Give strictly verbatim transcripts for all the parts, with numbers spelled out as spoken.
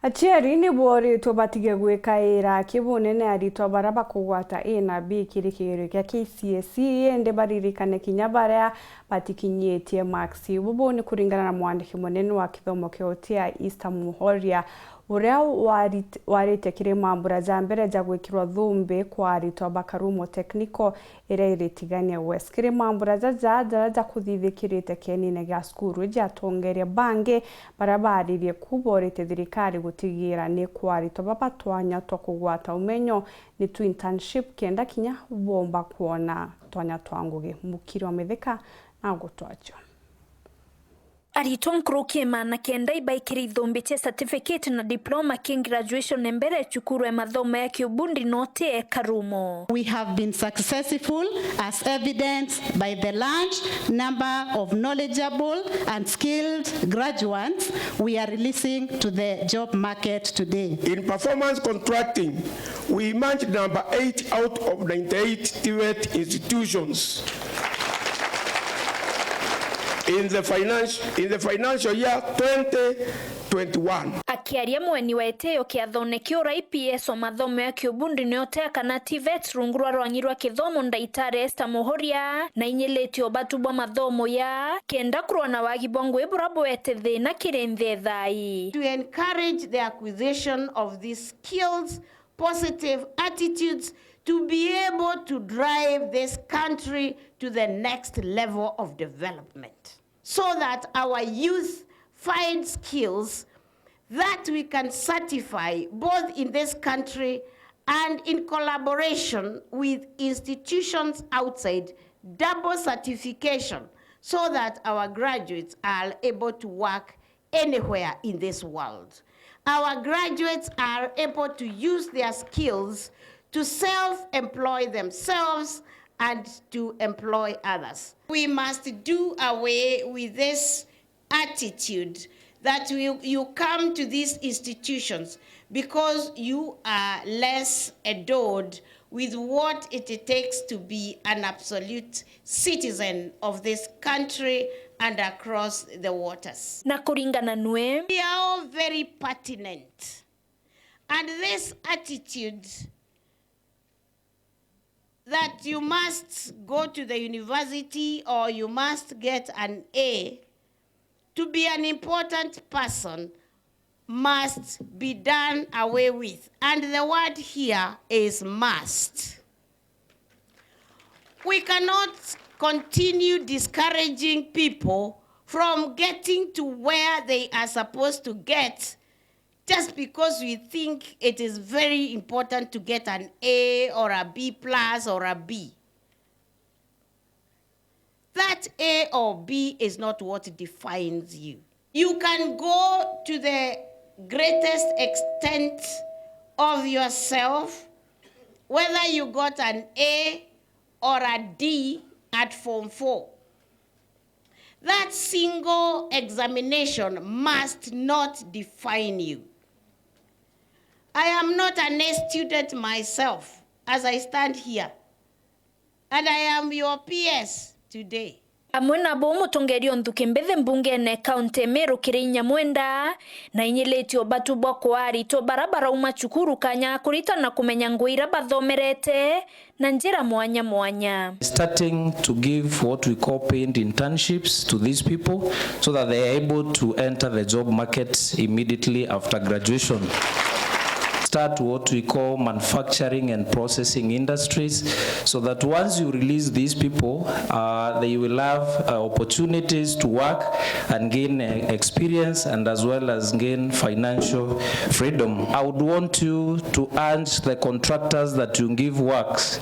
Aciari ni booritwe batige gwikaira kibunene aritwa baria bakugwata A na B kiri kigerio kia K C S E, indi baririkane kinya baria batikinyitie marks. Bubu ni kuringana na mwandiki munene wa kithomo kia utia Easter Muhoria, uria warit-, warite kiri mambura ja mbere ja gwikirwa thumbi kwa aritwa ba Karumo Technical iria iri Tigania West. Kiri mambura jaja jaria jakuthithikirite kienine gia cukuru iji, atongeria bangi baria baaririe ku boorite thirikari gutigira ni kwa aritwa baba twanya twa kugwata umenyo, ni tu internship, kenda kinya boomba kwona twanya twa ngugi. Mukiri wa Mithika na gutwacho. Aritwa nkuruki ya magana kenda ibaikire ithumbi cia certificate na diploma ki graduation mbere ya cukuru ya mathomo ya kiubundi noti e Karumo. We have been successful, as evidenced by the large number of knowledgeable and skilled graduates we are releasing to the job market today. In performance contracting, we emerged number eight out of ninety-eight TVET institutions in the finance, in the financial year twenty twenty-one. Akiaria mweni wa itio kiathone kiu, I P S wa mathomo ya kiubundi ni utea kana TVET rungu rwa rwangi rwa kithomo Ndaitari Esther Muhoria, na inyilitio ubatu bwa mathomo ya kenda kurwa na wagi bwa ngugi buria bwete thina kiri nthi ethai. To encourage the acquisition of these skills, positive attitudes, to be able to drive this country to the next level of development, so that our youth find skills that we can certify both in this country and in collaboration with institutions outside, double certification, so that our graduates are able to work anywhere in this world. Our graduates are able to use their skills to self-employ themselves and to employ others. We must do away with this attitude that you, you come to these institutions because you are less endowed with what it takes to be an absolute citizen of this country and across the waters. Na kuringana nwe, we are all very pertinent. And this attitude that you must go to the university or you must get an A to be an important person must be done away with. And the word here is must. We cannot continue discouraging people from getting to where they are supposed to get just because we think it is very important to get an A or a B plus or a B. That A or B is not what defines you. You can go to the greatest extent of yourself, whether you got an A or a D at form four. That single examination must not define you. I am not an A student myself as I stand here, and I am your P S today. Amwe nabo mutongeria o nthuki mbithi mbungene kaunti ya Meru kiri Inyamwenda, na inyilitio ubatu bwa kua aritwa bara barauma cukuru kanya ga kuritana kumenya ngugi iria bathomerete, na njira mwanya mwanya. Starting to give what we call paid internships to these people so that they are able to enter the job market immediately after graduation. Start what we call manufacturing and processing industries so that once you release these people, uh, they will have, uh, opportunities to work and gain, uh, experience and as well as gain financial freedom. I would want you to urge the contractors that you give works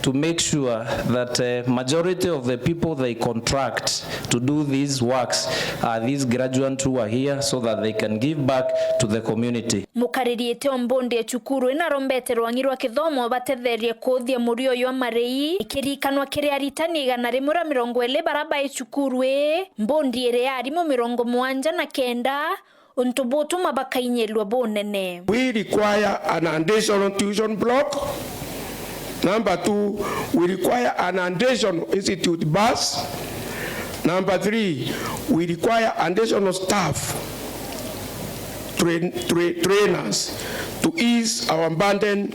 to make sure that, uh, majority of the people they contract to do these works are these graduates who are here so that they can give back to the community. Mukariri iti o mbondi ya cukuru ina arombete rwangi rwa kithomo batetherie kuuthia murio jwa marii, ikirikanwa kiri aritani igana rimwe ria mirongo iri bara bai cukuru ii, mbondi iri ya arimu mirongo mugwanja na kenda, untu butuma bakainyirua bunene. We require an additional tuition block. Number two, we require an additional institute bus. Number three, we require additional staff. train, tra-, trainers to ease our burden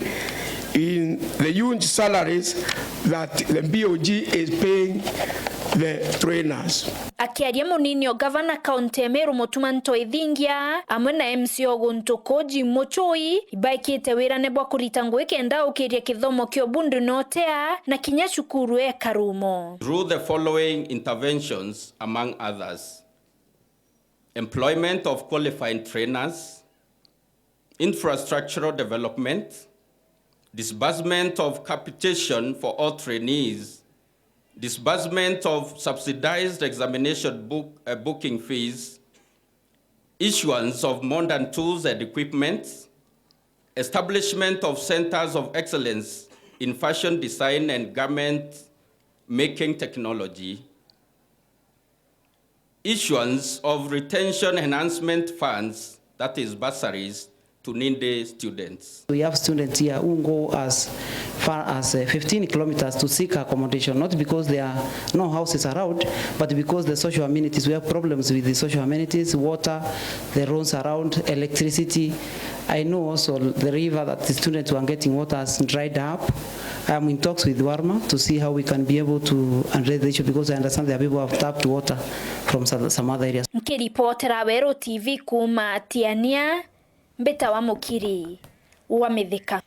in the huge salaries that the B O G is paying the trainers. Akiaria munini o gavana kaunti ya Meru Mutuma Ntoithingia amwe na M C o guntu kuu Jim Muchui ibaikite wirane bwa kurita ngugi kenda ukiria kithomo kia ubundu na utea na kinya cukuru e Karumo. Through the following interventions, among others: employment of qualified trainers, infrastructural development, disbursement of capitation for all trainees, disbursement of subsidized examination book, uh, booking fees, issuance of modern tools and equipment, establishment of centers of excellence in fashion design and garment making technology, issuance of retention enhancement funds, that is bursaries, to needy students. We have students here who go as far as, uh, fifteen kilometers to seek accommodation, not because there are no houses around, but because the social amenities, we have problems with the social amenities, water, the roads around, electricity. I know also the river that the students were getting water has dried up. I am in talks with Warma to see how we can be able to address the issue, because I understand there are people who have tapped water from some, some other areas. Nkiripotera Weru T V kuuma Tiania, mbitawa Mukiri wa Mithika.